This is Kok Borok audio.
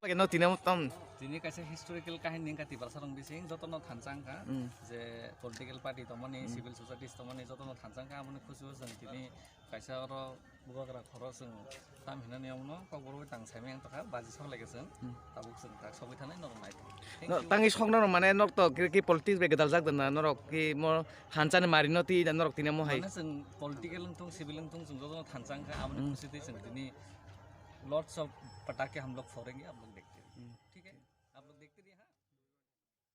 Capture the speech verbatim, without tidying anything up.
Lagi no tini mo tam. Tini kaisa historical kahini wngkha Tiprasa rok bising jotono thansa wngkha. Hmm. Je political party tongmani, hmm, civil societies tongmani jotono thansa wngkha, aboni khusi o chwng tini kaisa oro bubagra khoro chwng tam hinani omono kokborok bai tang saimai wngtokha, baji sok lai khe chwng, hmm, tabuk chwng tak sogwi thanai norok naithok. Thank you. Tangwi sok norok mane norok to ki, ki politics bai gwdal jak dana norok ki mo hanchani mari no twi da norok tini mo hai. Mane chwng political wngthung, civil wngthung chwng jotono thansa wngkha, aboni, hmm, khusi twi chwng tini lots of patake hum log forenge, aap log dekhte hain.